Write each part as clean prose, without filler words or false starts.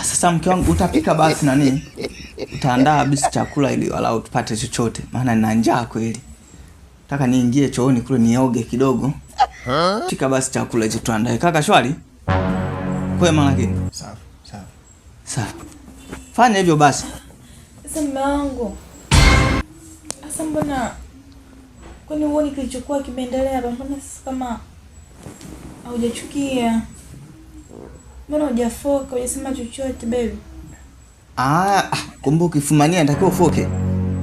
Sasa mke wangu utapika basi nani? Utaandaa basi chakula ili walau tupate chochote, maana nina njaa kweli. Nataka niingie chooni kule nioge kidogo. Pika basi chakula hicho tuandae. Kaka shwari? Kwema lakini. Safi, safi. Sawa. Fanya hivyo basi. Sasa mume wangu. Sasa mbona kwani huoni kilichokuwa kimeendelea hapa? Mbona sasa kama haujachukia? Mbona hujafoka, hujasema chochote baby? Ah, kumbe ukifumania natakiwa ufoke.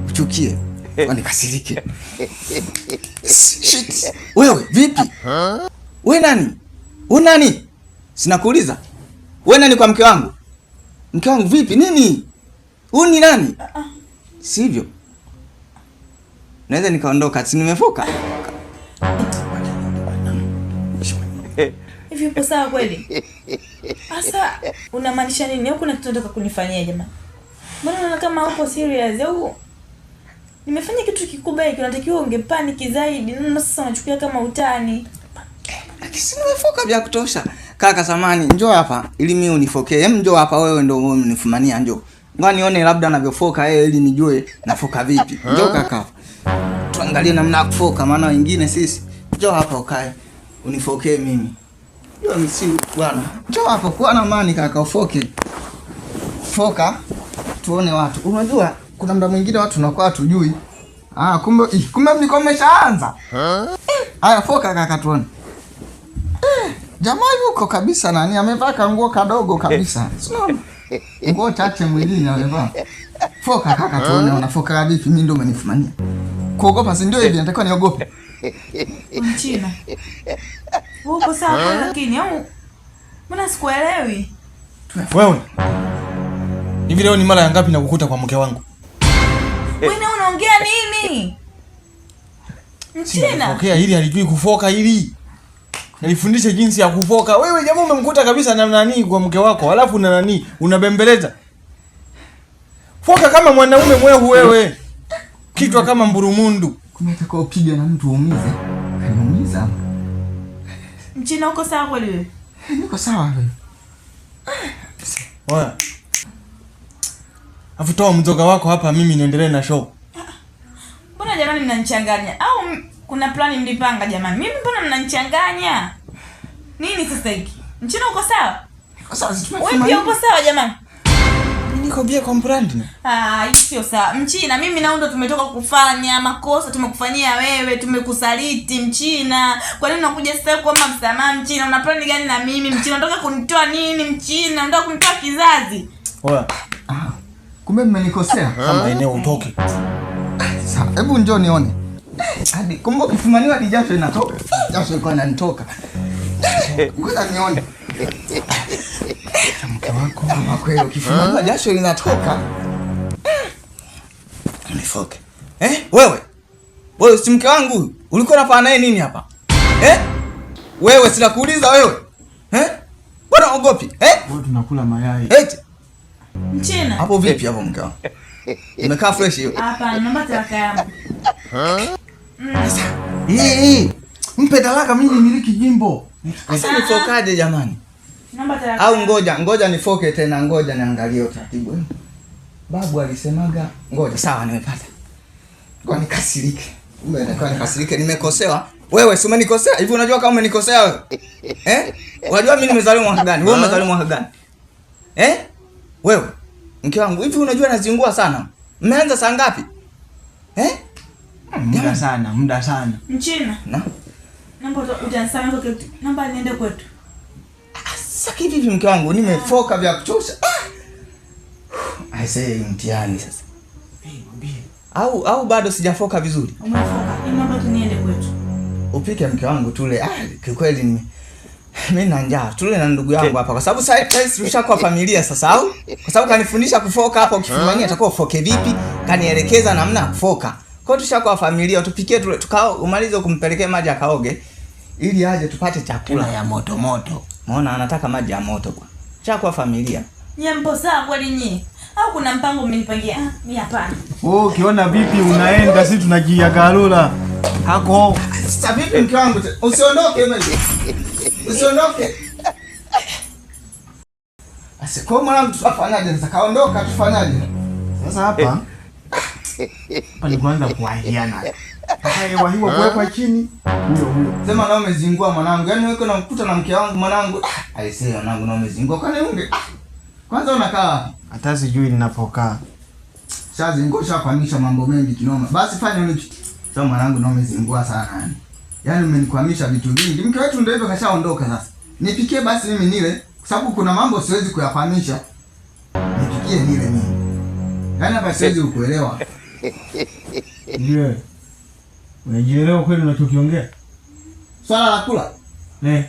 Uchukie. Kwani kasirike. Shit. Wewe vipi? Wewe nani? Wewe nani? Sina kuuliza. Wewe nani kwa mke wangu? Mke wangu vipi? Nini? Huyu ni nani? Sivyo? Naweza nikaondoka, si nimefoka? Hivi upo sawa kweli? Sasa unamaanisha nini? Au kuna kitu unataka kunifanyia jamani? Mbona unaona kama upo serious au nimefanya kitu kikubwa hiki, unatakiwa ungepaniki zaidi. Naona sasa unachukulia kama utani. Lakini si nimefoka vya kutosha. Kaka samani, njoo hapa ili mimi unifokee. Hem, njoo hapa wewe ndio wewe unifumania njoo. Ngoja nione labda anavyofoka yeye ili nijue nafoka vipi. Njoo kaka. Tuangalie namna ya kufoka maana wengine sisi. Njoo hapa ukae. Unifokee mimi. Njoo msi bwana. Njoo hapa kuwa na amani kaka ufoke. Foka tuone watu. Unajua kuna muda mwingine watu tunakuwa hatujui. Ah, kumbe kumbe mlikuwa mmeshaanza. Haya foka kaka tuone. Jamaa yuko kabisa nani amevaa kanguo kadogo kabisa. Sio nguo chache mwilini amevaa. Foka kaka tuone unafoka vipi, mimi ndio umenifumania. Kuogopa si ndio hivi natakiwa niogope. Mchina. Wewe uko sawa kweli lakini au mbona sikuelewi? Wewe. Hivi leo ni mara ya ngapi nakukuta kwa mke wangu? Wewe unaongea nini? Mchina. Pokea hili halijui kufoka hili. Nilifundishe jinsi ya kufoka. Wewe jamaa umemkuta kabisa na nani kwa mke wako, alafu na nani unabembeleza. Foka kama mwanaume mwehu wewe. Kichwa kama mburumundu. Kumbe atakao upiga na mtu uumize. Kaniumiza. Mchina uko sawa kweli wewe? Niko sawa wewe. Oya. Afu toa mzoga wako hapa mimi niendelee na show. Mbona jamani mnanichanganya? Au kuna plani mlipanga jamani? Mimi mbona mnanichanganya? Nini sasa hiki? Mchina uko sawa? Niko sawa, si Wewe tumefumania. pia uko sawa jamani? Mimi niko bia kwa brand. Ah, hii sio sawa. Mchina, mimi na ndo tumetoka kufanya makosa, tumekufanyia wewe, tumekusaliti Mchina. Kwa nini unakuja sasa kuomba msamaha Mchina? Una plani gani na mimi Mchina? Unataka kunitoa nini Mchina? Unataka kunitoa kizazi? Oya. Ah, kumbe mmenikosea. Kama eneo utoke. Sawa, hebu njoo nione. Hadi kumbe ukifumaniwa hadi jasho inatoka. Jasho ilikuwa inanitoka. Ngoja nione. Mke wako. Kama kweli ukifumaniwa jasho linatoka. Unifoke. Wewe. Wewe si mke wangu. Ulikuwa unafanya naye nini hapa? Wewe sina kuuliza wewe. Mbona uogopi? Wewe tunakula mayai. Eti. Mchina. Hapo vipi hapo mke wangu? Umekaa fresh hiyo? Hapana, naomba talaka yangu. Hii. Mpe talaka mimi nimiliki jimbo. Sasa nifokaje jamani? Naomba talaka. Au ngoja nifoke tena, ngoja niangalie utaratibu. Babu alisemaga, ngoja sawa nimepata. Ngoja nikasirike. Kumbe nilikuwa nikasirike, nimekosewa. Wewe si umenikosea? Hivi unajua kama umenikosea wewe? Unajua mimi nimezaliwa mwaka gani? Wewe umezaliwa mwaka gani? Wewe mke wangu, hivi unajua nazingua sana. Mmeanza saa ngapi? Muda sana, muda sana. Mchina. Na? Naomba utanisamehe kwa kitu. Naomba niende kwetu. Sasa hivi hivi mke wangu nimefoka vya kuchosha. I say mtihani sasa. Mwambie. Au bado sijafoka vizuri? Umefoka. Naomba tu niende kwetu. Upike mke wangu tule. Kikweli mimi na njaa. Tule na ndugu yangu hapa kwa sababu sasa tushakuwa familia sasa au? Kwa sababu kanifundisha kufoka hapa, ukifumania atakuwa ufoke vipi? Kanielekeza namna ya kufoka. Kwa hiyo tushakuwa familia, tupikie tule, tukao umalize kumpelekea maji akaoge ili aje tupate chakula ya moto moto. Muona anataka maji ya moto bwana. Tushakuwa familia. Nyie mpo sawa kweli nyie? Au kuna mpango mmenipangia? Mimi hapana. Wewe ukiona vipi unaenda, sisi tunajiagalula. Hako. Sasa vipi mke wangu? Usiondoke wewe. Usiondoke. Sasa kwa mwanangu tutafanyaje sasa? Kaondoka tufanyaje? Sasa hapa hapa ni kuanza kuahiana. Atakayewahiwa kuwekwa chini huyo huyo. Sema na umezingua mwanangu. Yaani wewe unamkuta na mke wangu mwanangu. Ah, aisee mwanangu na umezingua. Kwani unge? Ah. Kwanza unakaa wapi? Hata sijui ninapokaa. Shazingua shakwamisha mambo mengi kinoma. Basi fanya unipi. Sasa mwanangu na umezingua sana yani. Yaani umenikwamisha vitu vingi. Mke wetu ndio hivyo kashaondoka sasa. Nipikie basi mimi nile kwa sababu kuna mambo siwezi kuyakwamisha. Nipikie nile mimi. Yaani hapa siwezi kukuelewa. Je. Unajielewa kweli unachokiongea? Swala la kula. Eh.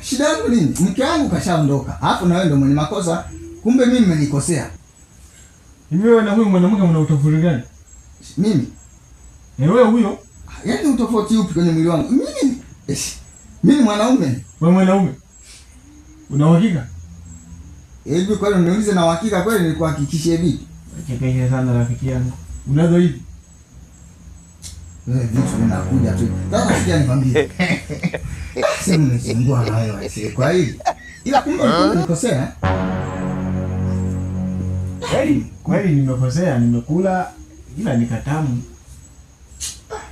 Shida yangu nini? Mke wangu kashaondoka. Alafu na wewe ndio mwenye makosa. Kumbe mimi nimenikosea. Hivi wewe na huyu mwanamke mna utofauti gani? Mimi? Eh, wewe huyo? Yaani utofauti upi kwenye mwili wangu? Mimi mimi mwanaume. Wewe mwanaume? Una uhakika? Hivi kweli niulize na uhakika kweli nikuhakikishie vipi? Chekesha sana rafiki yangu. Unazo hivi? Wewe vitu vinakuja tu. Sasa sikia nikwambie. Sasa nimezingua na wewe kwa hili. Ila kumbe ulikuwa unikosea. Kweli, kweli nimekosea, nimekula ila nikatamu.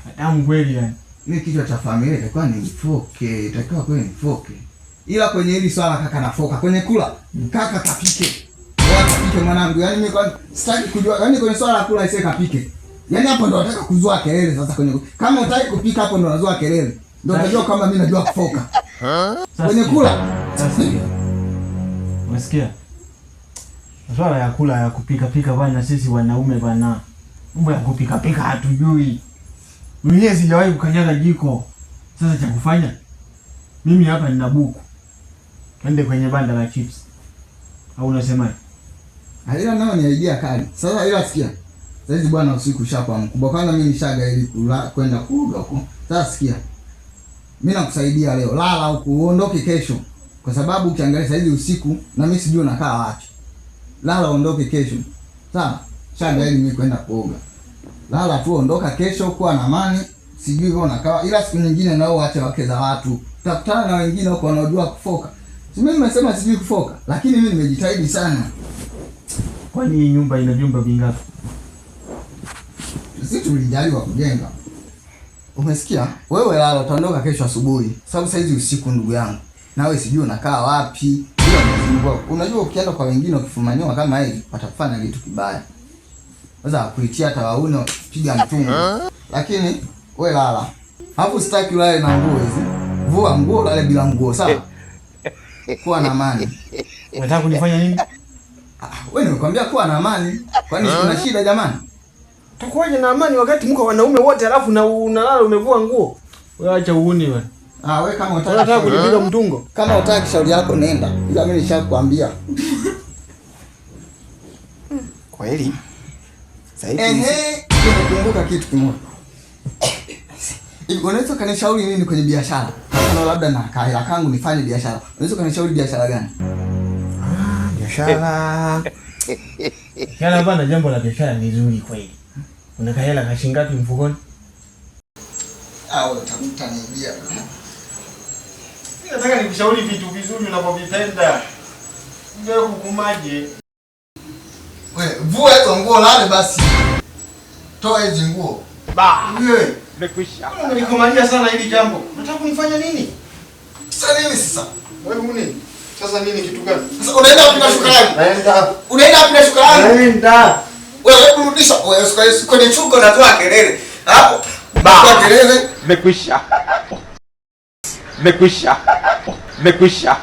Katamu kweli yani. Mimi kichwa cha familia itakuwa ni mfoke, itakuwa kweli mfoke. Ila kwenye hili swala kaka nafoka, kwenye kula kaka kapike. Wewe kapike mwanangu. Yaani mimi kwa sitaki kujua, yaani kwenye swala la kula isiye kapike. Yaani hapo ndo nataka kuzua kelele sasa kwenye. Kama hutaki kupika hapo ndo nazua kelele. Ndio unajua kama mimi najua kufoka. Kwenye kula. Sasa. Unasikia? Swala ya kula ya kupika pika bwana, sisi wanaume bwana. Mambo ya kupika pika hatujui. Mimi sijawahi kukanyaga jiko. Sasa cha kufanya mimi hapa nina buku. Twende kwenye banda la chips. Au unasemaje? Ila nao ni idea kali. Sasa ila sikia. Sasa hizi bwana usiku ushakuwa mkubwa. Kwanza mimi nishaga ili kula kwenda kuoga huko. Sasa sikia. Mimi nakusaidia leo. Lala huko uondoke kesho. Kwa sababu ukiangalia sasa hizi usiku na mimi sijui unakaa wapi. Lala uondoke kesho. Sawa? Shaga ili mimi kwenda kuoga. Lala tu ondoka kesho kuwa na amani. Sijui wewe unakaa ila siku nyingine nao waache wake za watu. Utakutana na wengine huko wanaojua kufoka. Si mimi nimesema sijui kufoka, lakini mimi nimejitahidi sana. Kwani hii nyumba ina vyumba vingapi? Sisi tulijaliwa kujenga. Umesikia? Wewe lala utaondoka kesho asubuhi. Sababu saizi usiku ndugu yangu. Nawe sijui unakaa wapi. Ila unajua ukienda kwa wengine ukifumaniwa kama hivi watakufanya kitu kibaya. Sasa kuitia hata waune piga mtungu. Lakini wewe lala. Hapo sitaki ulale na nguo hizi. Vua nguo ulale bila nguo, sawa? Kuwa na amani. Unataka kunifanya nini? Wewe nimekwambia kuwa na amani. Kwani kuna shida jamani? Utakuwaje na amani wakati mko wanaume wote alafu na unalala umevua nguo? Wewe acha uuni wewe. Ah, wewe kama unataka kunipiga mtungo. Kama unataka shauri yako nenda. Ila mimi nishakwambia. Kweli? Sasa hivi nimekumbuka kitu kimoja. Hivi unaweza kanishauri nini kwenye biashara? Kama labda na kahela kangu nifanye biashara. Unaweza kanishauri biashara gani? Ah, biashara. Biashara bana, jambo la biashara ni zuri kweli. Una kahela kashingapi mfukoni? Ah, wewe utaniibia. Mimi nataka nikushauri vitu vizuri unavyovipenda. Ndio kukumaje? Wewe vua hizo nguo lale basi. Toa hizi nguo. Ba. Wewe nimekwisha. Unanikomania sana hili jambo. Unataka kunifanya nini? Sasa nini sasa? Wewe huni. Sasa nini kitu gani? Sasa unaenda wapi na shuka yangu? Naenda. Unaenda wapi na shuka yangu? Naenda. Wewe hebu rudisha. Wewe kwenye chuko unatoa kelele. Hapo. Ba. Kelele. Nimekwisha. Nimekwisha. Nimekwisha.